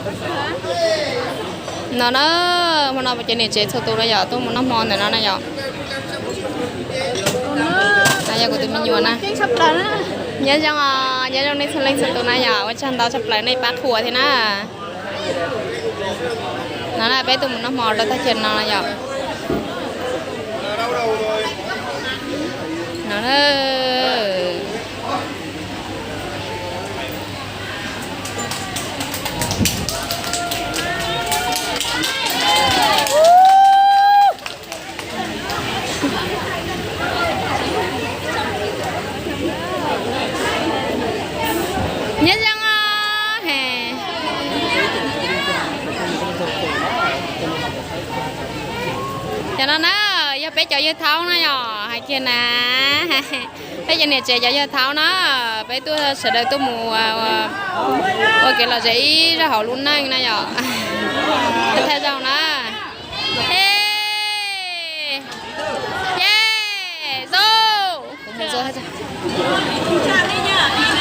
No na, hmo no ces niam tsev txhua tus no yom, tuaj mus noj hmo ntawm no na yom. No yog kuv tus me nyuam na. Nyob zoo os, nyob zoo nej txhua leej txhua tus na yom, ua tsaug ntau tshaj plaws nej pab qhuas thiab na. No na peb tuaj mus noj hmo rau tag chaw no na yom. No na. Nyob zoo os. Cov no na yog peb cov yawg thaub na yom, hais kiag na. Peb cov niam tsev cov yawg thaub na, peb tuaj sawv daws tuaj mus ua kev lom zem ib zaug hauv lub neej na yom. Thawj zaug na. Ê! Ye! Zoo!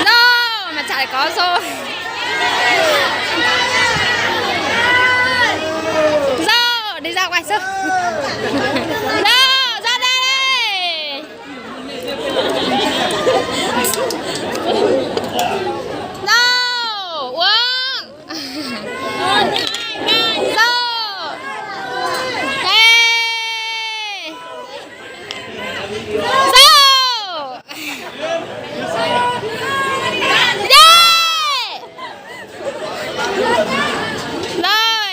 Zoo! Mas tsam kov zoo. Zoo! Đi ra ngoài zoo. Zoo! Ra đây đây! Zoo! Uống! Zoo! Ê! Zoo! Dê! Rồi.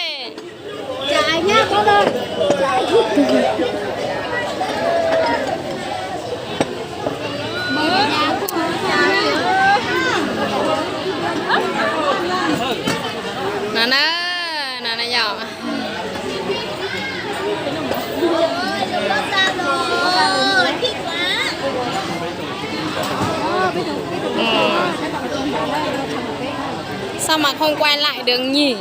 No na, no na yom. Sao mà không quay lại được nhỉ?